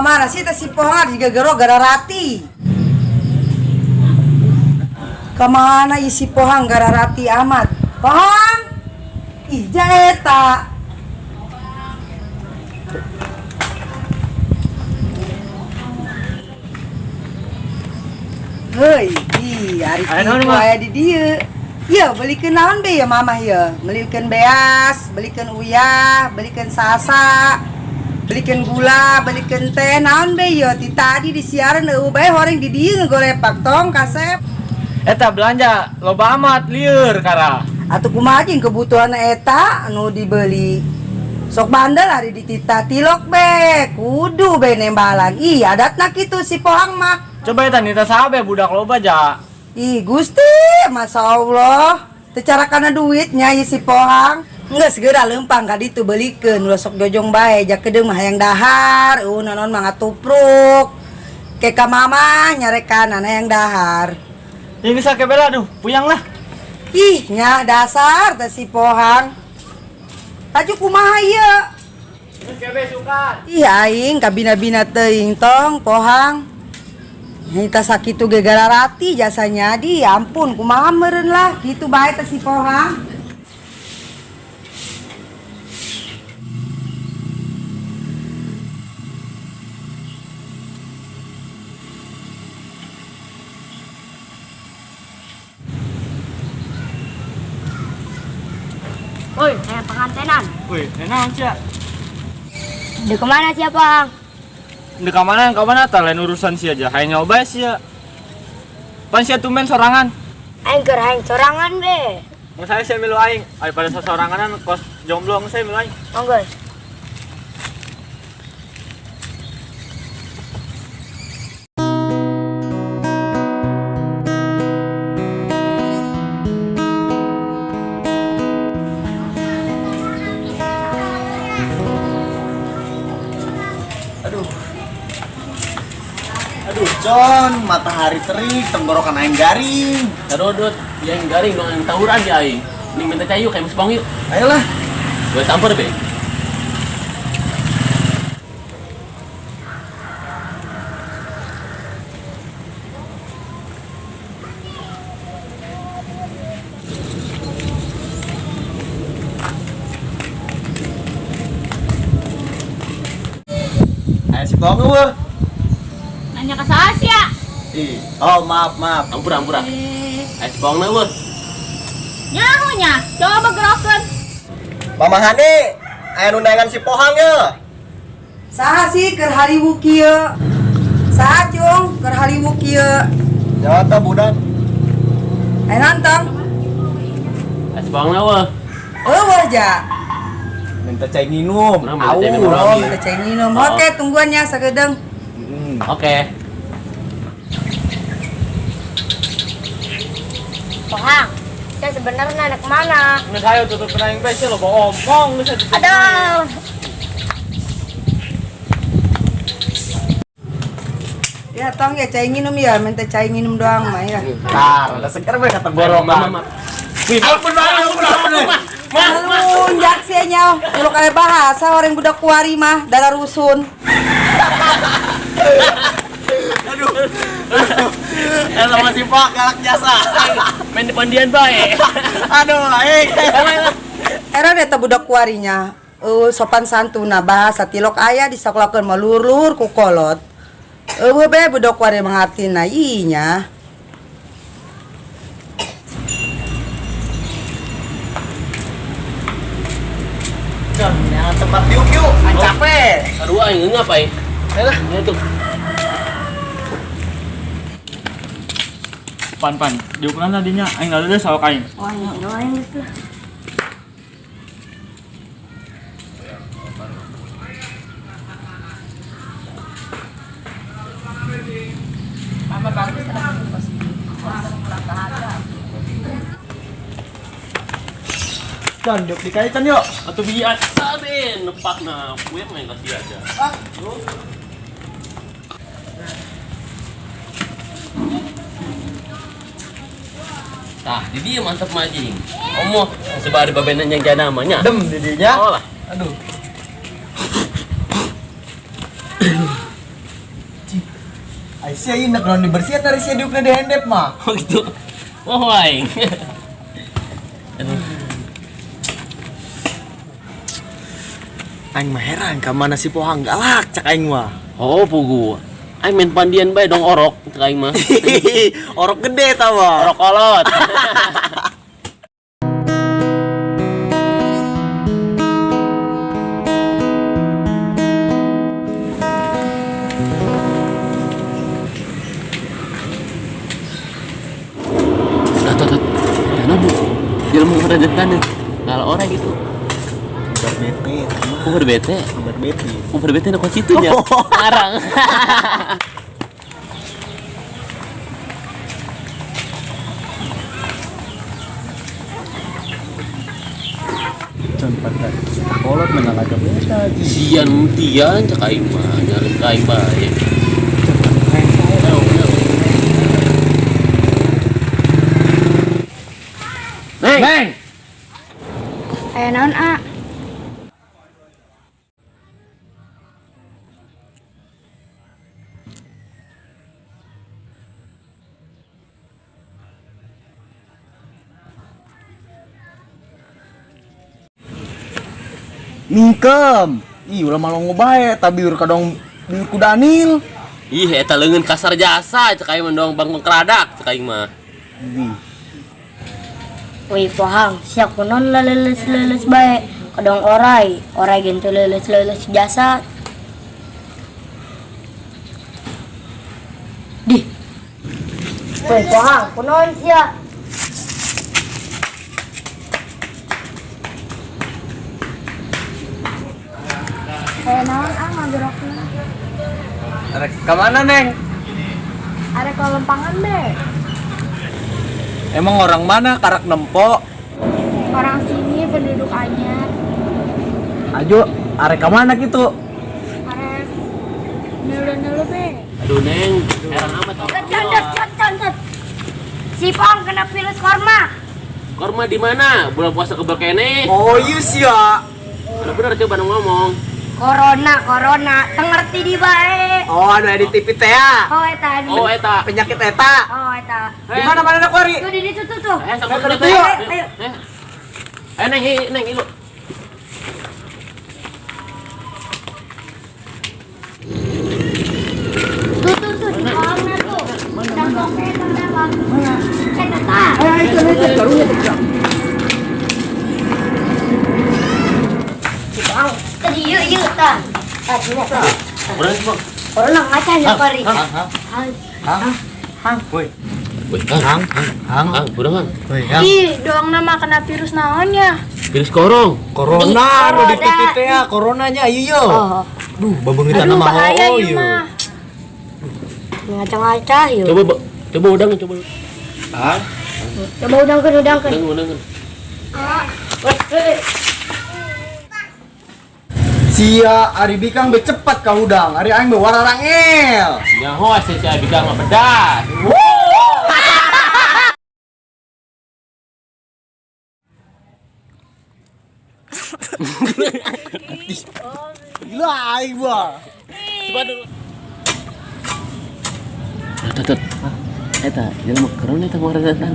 Mana sih teh si Pohang juga gero gara rati. Kemana isi Pohang gara rati amat? Pohang? Ih, eta. Hei, ih, hari Aya naon, kitu Mah? aya di dieu. Ieu belikeun naon be ya mamah ieu? Belikeun beas, belikeun uyah, belikeun sasa, belikeun gula, belikeun teh, naon be ieu? Ti tadi disiaran eueuh bae horeng di dieu ngegolepak tong kasep. Eta belanja loba amat lieur kara. Atuh kumaha jeung kebutuhan eta anu dibeli. Sok bandel hari ditita tilok be, kudu be nembalan. Ih, adatna kitu si Pohang mah. Coba eta nita saha be budak loba ja. Ih, Gusti, Masya Allah. Teu cara kana duitnya ieu si Pohang. Geus segera leumpang ka ditu belikeun ulah sok jojong bae ja kedeung mah hayang dahar, eueuh naon mah ngatupruk. Ke ka mama nyarekanan hayang dahar. Ini bisa kebela aduh, puyang lah. Ih, nya dasar teh si Pohang. Taju kumaha ieu? Geus kebe suka. Ih, aing kabina-bina teuing tong Pohang. Nita sakitu ge gararati jasanya di ampun kumaha meureun lah kitu bae teh si Pohang. Woi, saya pengantenan. Wih, enak sia. Di kemana siapa? Di kamana ka mana tah lain urusan sia aja. Hayang nyoba sia. Pan sia tumben sorangan. Aing keur aing sorangan be. Mau saya sia milu aing. Ari pada sasoranganan kos jomblo saya milu aing. Monggo. Aduh. Aduh, John, matahari terik, tenggorokan aing garing. Tarodot, yang garing dong yang tawuran ya aing. Mending minta cayu kayak musbang yuk. Ayolah. Gue samper be. Ayo si Bong eueuh. Nanya ke saya sih ya. Ih, oh maaf, maaf. Ampura ampura. Ayo si bawang eueuh. Nyaho nya, coba gerokeun. Mama Hane, aya undangan si Pohang ya. Saha sih keur hariwuk kieu? Saha cung keur hariwuk kieu? Ya tah budak. Aya nantang. Ayo si bawang eueuh. Eueuh ja. Minta cai minum. Urang minta cai minum. Oh, minta cai minum. Oh. Oke, tungguan ya sagedeung. Oke. Pohang, saya sebenarnya anak mana? Ini saya tutup aing bae sia loba omong geus tutup. Aduh. Ya tong ya cai minum ya, minta cai minum doang mah ya. Tar, udah seger we ka tenggorokan. Mama. Wih, ampun ampun ampun. Melunjak sih nya. Kalau kayak bahasa orang budak kuari mah darah rusun. Eh sama si Pak galak jasa. Main depan dian bae. Aduh, aing. Era eta budak kuarinya. Sopan santuna bahasa tilok aya disakolakeun mah luhur-luhur ku kolot. Eueuh be budak kuari mengartina ih nya. John, yang tempat diuk yuk, aing capek. Aduh aing ngap aing. Ayolah. Ya tuh. Pan pan, diukuran tadinya aing lalu deh sawak aing. Wah, nyobain gitu. John, diuk dikaitan yuk. Atuh biasa be nepak na puyeng main kasih aja. Tah, di dia mantep majing. Omo, sebari babenan yang jana namanya. Dem didinya. Oh lah. Aduh. Ai sia ieu nak naon dibersihan dari sia diukna di hendep mah. Oh gitu. Wah, aing. Aduh. Aing mah heran ka mana si Pohang galak cak aing mah. Oh, pugu. Aing main pandian bae dong orok cek aing mah. Orok gede ta mah. Orok kolot. Tuh, tuh, tuh. Jangan bu. Jelema pada tanah. Kalau orang gitu. Kabar bete eta mah. Oh, berbete. Kabar bete. Oh, berbete nak situ nya. Arang. Can pada kolot menalaga beta Sian tian cek aing mah, nyari ka aing bae. Neng. Neng. Aya naon, A? Mingkem. Ih, ulah malongo bae, tapi biur kadong biur ku Daniel. Ih, eta leungeun kasar jasa cek aing mah dong bangkong keradak cek aing mah. Ih, Wih, Pohang, sia kunon leuleus-leuleus bae. Kadang orai, orai gitu leuleus-leuleus jasa. Dih. Wih, Pohang, kunon sia. Aya naon ah ngagerokna? Arek ka mana, Neng? Arek lempangan be. Emang orang mana karak nempo? Orang sini penduduk anyar. Ajo, arek ka mana kitu? Arek nulu-nulu be. Aduh, Neng, heran amat. Contot, Si Pong kena virus korma. Korma di mana? Bulan puasa kebel kene. Oh, iya sia. Bener-bener coba dong ngomong. Corona, corona, tengerti di bae. Oh, anu di TV teh ya. Oh eta anu. Oh, eta. Penyakit eta. Oh eta. Di mana mana nak wari? Tuh di situ tuh tuh. Eh, sama Eh, tuh. ayo, ayo. Eh. Eh, Neng, hi, Neng, ilu. Tuh tuh tuh di kolamna tuh. Tangkoknya tangkok. Eta tah. Eh, itu itu karunya teh. Si Pong, tadi yuk yuk tah. Tah sini tah. Urang sih, Bang. Corona ngaca ya kori. Hang, hang. Hang. Woi, Woi, Hang, hang, hang. Hang, urang, Hang. Woi, hang. Ih, doang nama kena virus naonnya. Virus korong. Corona anu di Corona. TV teh ya, coronanya ieu yo. Oh. Duh, babeungitan Aduh, nama bahaya oh ieu ieu. mah. Ngaca-ngaca yuk. Coba, Ba- coba udang, coba. Hah? Coba udangkeun udangkeun. Udang, udang. Sia ari bikang be cepat ka hudang, ari aing be wararangel. Nyaho asa si Abika mah pedas. Gila aing mah. Coba dulu. Tut, tut. Eta, jelema corona eta ngorezatan.